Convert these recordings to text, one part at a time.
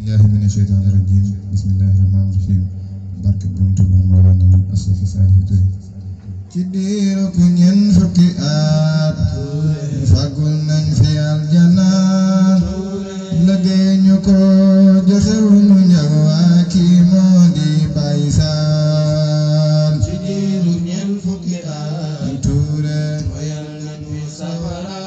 billahi mina shaytaani rajiim bismillahi rahmaani rahiim barke Borom Tuuba Mawlana Assafi Saalihu Ture ci diiru ku ñeent fukki at fagul nañ fi aljana liggéey ñu ko joxewuñu ñag waa kii moo di Baay Saal ci diiru ñeent fukki at Tuure moyal nañ fi safara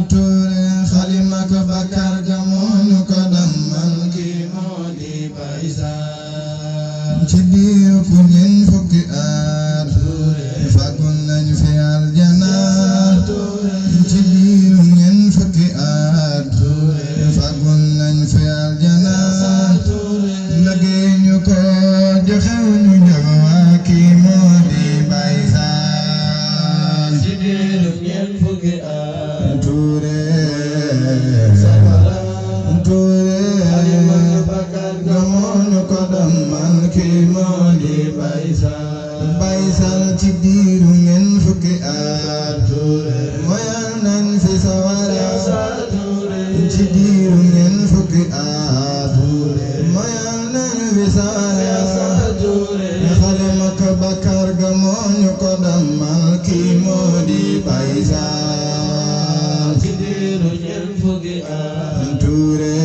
Tuure xalima ko Bakar ga moo ñu ko dammal kii moo di Baay Saal ci diiru ku ñeent fukki at fagul nañ fi aljana ci diiru ñeent fukki at fagul nañ fi aljana liggéey ñu ko joxewuñu ñag waa kii moo di Baay Saal ci diiru ñeent fukki at Tuure safara Tuure xalima ko Bakar ga moo ñu ko dammal kii moo di Baay Saal Baay Saal ci diiru ñeent fukki at moyal nañ fi sawara ci diiru ñeent fukki at moyal nañ fi sawara xalima ko Bakar ga moo ñu ko dammal kii moo di Baay Saal ci diiru ñeent fukki at Tuure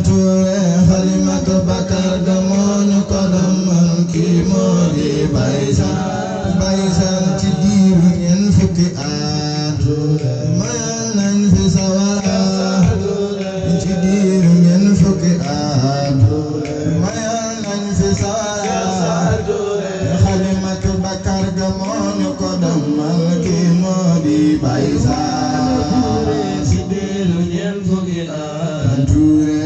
Tuure xalima ko Bakar ga moo ñu ko dammal kii moo di Baay Saal Baay Saal ci diiru ñeent fukki at moyal nañ fi sawara ci diiru ñeent fukki at moyal nañ fi sawara xalima ko Bakar ga moo ñu ko dammal kii moo di Baay Saal ci diiru ñeent fukki at Tuure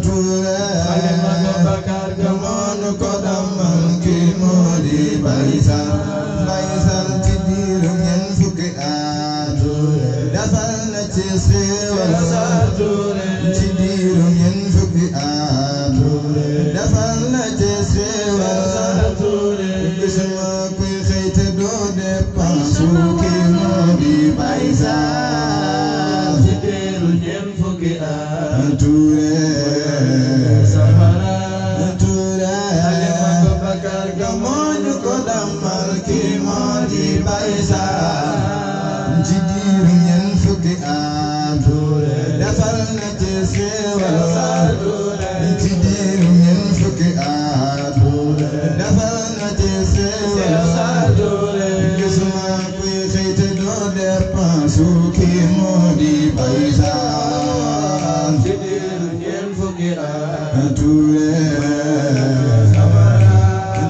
Tuure xalima ko Bakar ga moo ñu ko dammal kii moo di Baay Saal Baay Saal ci diiru ñeent fukki at defal na ci xéewal ci diiru ñeent fukki at defal na ci xéewal gisuma kuy xëy te doo dépense kii moo di Baay Saal ci diiru ñeent fukki at Tuure safara Tuure xalima ko Bakar ga moo ñu ko dammal kii moo di Baay Saal ci diiru ñeent fukki at defal na ci xéewal ci diiru ñeent fukki at defal na ci xéewal gisuma kuy xëy te doo dépense kii moo di Baay Saal ci diiru ñeent fukki at Tuure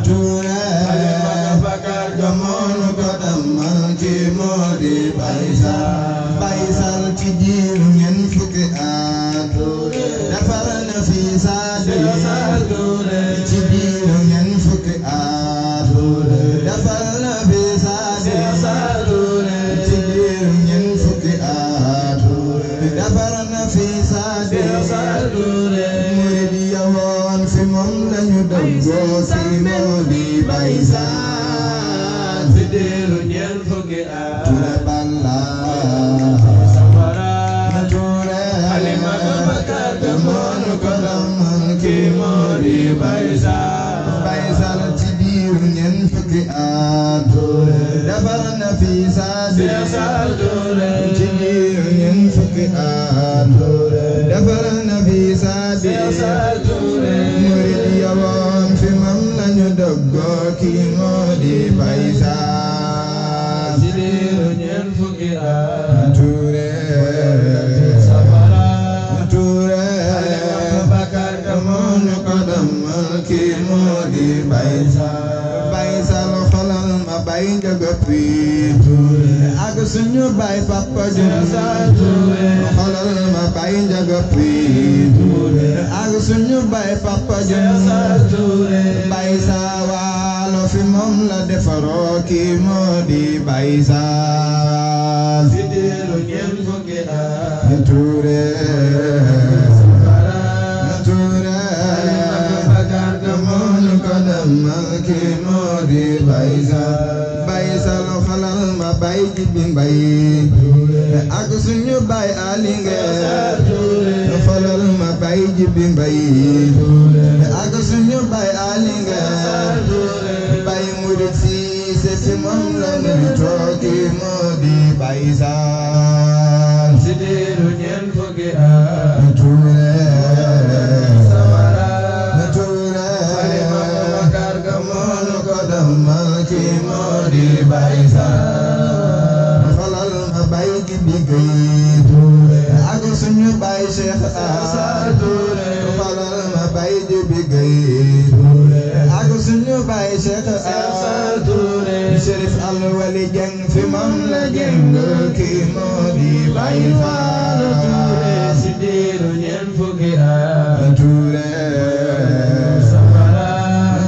Tuure xalima ko Bakar ga moo ñu ko dammal kii moo di Baay Saal Baay Saal ci diiru ñeent fukki at defal na fi saadi ci diiru ñeent fukki at defal na fi saadi ci diiru ñeent fukki at defal na fi saadi murid ya woon fi moom lañu dëggoo kii moo di Baay Saal ci diiru ñeent fukki at Tuure Balla safara Tuure xalima ko Bakar ga moo ñu ko dammal kii moo di Baay Saal Baay Saal ci diiru ñeent fukki at defal na fi saadi ci diiru ñeent fukki at defal na fi saadi murid ya woon fi moom lañu dëggoo kii moo di Baay Saal ci diiru ñeent fukki at Tuure safara Tuure xalima ko Bakar ga moo ñu ko dammal kii moo di Baay Saal Baay Saal xolal ma Baay Njaga Piir ak suñu baay Papa Jum xolal ma Baay Njaga Piir ak suñu baay Papa Jum Baay Saal waalo fi moom la defaroo kii moo di Baay Saal ci diiru ñeent fukki at Tuure Tuure xalima ko Bakar ga moo ñu ko dammal kii moo di Baay Saal Baay Saal xolal ma Baay Jibi Mbay ak suñu baay Baye Alinge falal ma Baye Jibi Mbaye ak suñu Baye Alinge Baye Murid Cissé fi moom la ñu toogi moo di Baye Sall si diiru ñeent fukki at Touré Samara Touré Halima Bakar ga moo nu ko dammal ki moo di Baye Sall falal ma Baye Jibi Gueye ak suñu Baye Cheikh Touré falal ma Baye Jibi Gueye ak suñu Baye Cheikh Touré Chérif Al Wali Dieng fi moom la jeng ki moo di Baye Fall Touré si diiru ñeent fukki at Touré Samara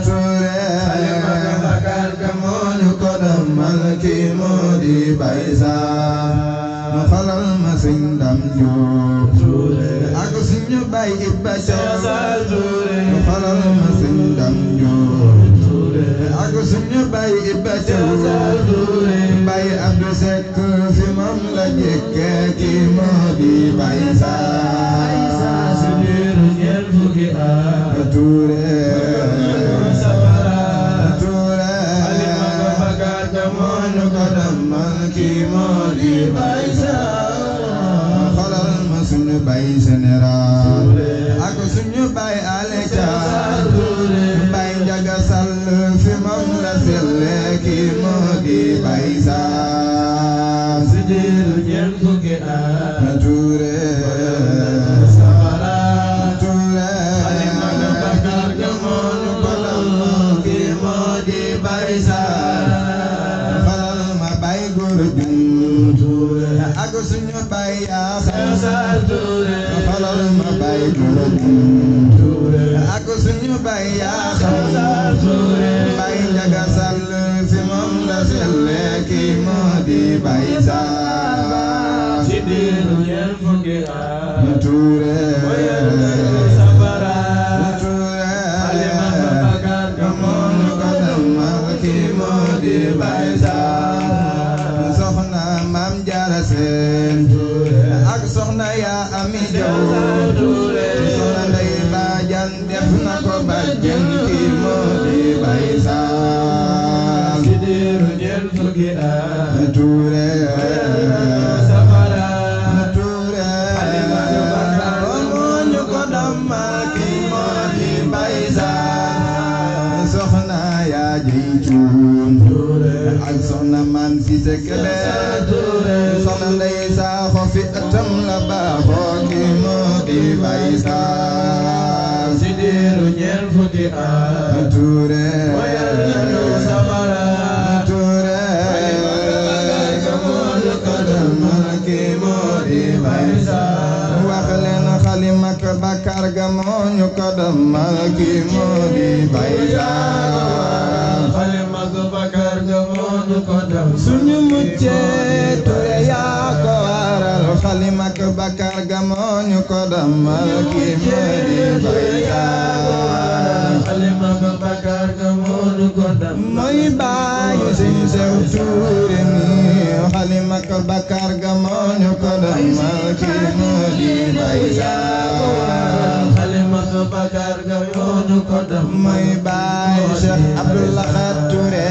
Touré Halima Bakar ga moo nu ko dammal ki moo di Baye Sall falal ma Sëñ Dam Diop Touré ak suñu Baye Ibba Thiaw Touré falal ma Sëñ Dam Diop ak suñu Baye Ibba Thiaw Baye Abdou Seck fi moom la jekke ki moo di Baye Sall si diiru ñeent fukki at Touré Samara Touré Halima Bakar ga moo nu ko dammal ki moo di Baye Sall xolal ma suñu Baye général ak suñu Baye Ale Thiam Baye Njaga Sall fi moom la selle ki moo di Baye Sall si diiru ñeent fukki at Touré Samara Touré Halima Bakar ga moo nu ko dammal ki moo di Baye Sall falal ma Baye Gora Dioum ak suñu Baye Yaxam Touré falal ma Baye Gora Dioum ak suñu Baye Yaxam Baye Njaga Sall fi moom la selle ki moo di Baye Sall si diiru ñeent fukki at Touré Samara Touré Halima Bakar ga moo nu ko dammal ki moo di Baye Sall soxna Maam Jaara Seen ak soxna yaa Ami Jaw soxna Ndey Baajan def na ko bàjjen ki moo di Baye Sall si diiru ñeent fukki at Touré Samara Touré Halima Bakar moo ñu ko dammal ki moo di Baye Sall soxna yaa jëy cuun ak soxna Man Cissé Kébé soxna Ndey Saaxo fi ëttam la baaxoo ki moo di Baye Sall si diiru ñeent fukki at Touré Samara Touré ki moo di Baye Sall wax leen Halima Bakar ga moo ñu ko dammal ki moo di Baye Sall Halima Bakar ga moo nu ko dammal suñu muccee Touré yaa ko waral Halima Bakar ga moo ñu ko dammal ki moo di Baye Sall Halima Bakar ga moo nu ko dammal mooy Baye Sëñ Sew Touré ni Halima Bakar ga moo ñu ko dammal ki moo di Baye Sall Halima Bakar ga moo nu ko dammal mooy Baye Cheikh Abdoulaye Touré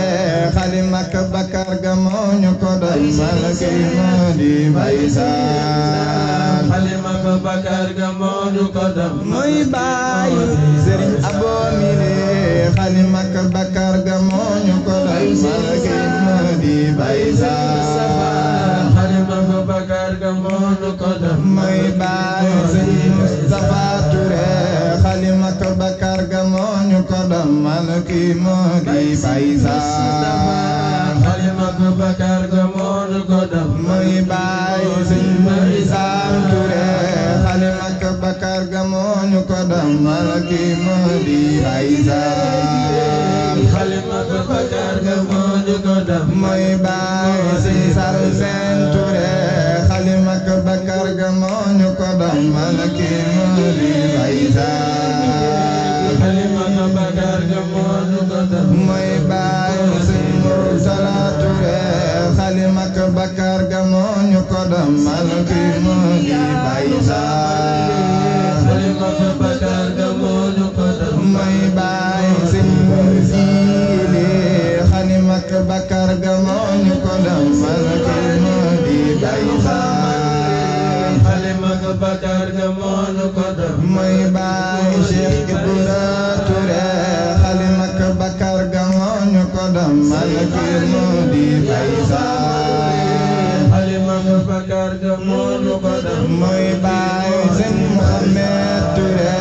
Halima Bakar ga moo ñu ko dammal ki moo di Baye Sall Halima Bakar ga moo nu ko dammal mooy Baye Serigne Abo Mile Halima Bakar ga moo ñu ko dammal ki moo di Baye Sall Halima Bakar ga moo nu ko dammal mooy Baye Serigne Moustapha Touré Halima Bakar ga moo ñu ko dammal ki moo di Baye Sall Halima Bakar ga moo nu ko dammal mooy Baye Serigne Sam Touré Halima Bakar ga moo ñu ko dammal ki moo di Baye Sall Halima Bakar ga moo nu ko dammal mooy Baye Serigne Sall Sène Touré Halima Bakar ga moo ñu ko dammal ki moo di Baye Sall Halima Bakar ga moo nu ko dammal mooy Baye Serigne Mourtala Touré Halima Bakar ga moo ñu ko dammal ki moo di Baye Sall Xalifa Bakar ga moo ñu ko dammal mooy Baye Sëñ Jiili Xalifa Bakar ga moo ñu ko dammal ki moo di Baye Sall Xalifa Bakar ga moo ñu ko dammal mooy Baye Cheikh Ibra Touré Xalifa Bakar ga moo ñu ko dammal ki moo di Baye Sall Xalifa Bakar ga moo ñu ko dammal mooy Baye Sëñ Mohamed Touré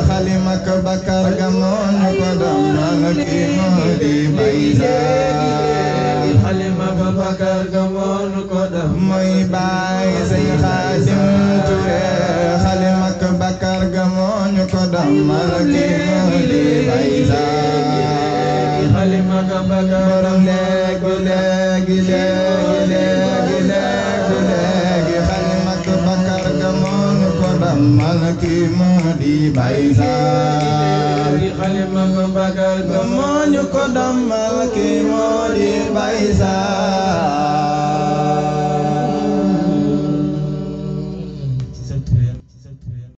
Xalifa Bakar ga moo ñu ko dammal ki moo di Baye Sall Xalifa Bakar ga moo ñu ko dammal mooy Baye Sëñ Xaadim Touré Xalifa Bakar ga moo ñu ko dammal ki moo di Baye Sall Xalifa Bakar borom léegi Xalifa Bakar ga moo ñu ko dammal ki moo di Baye Sall Xalifa Bakar ga moo ñu ko dammal ki moo di Baye Sall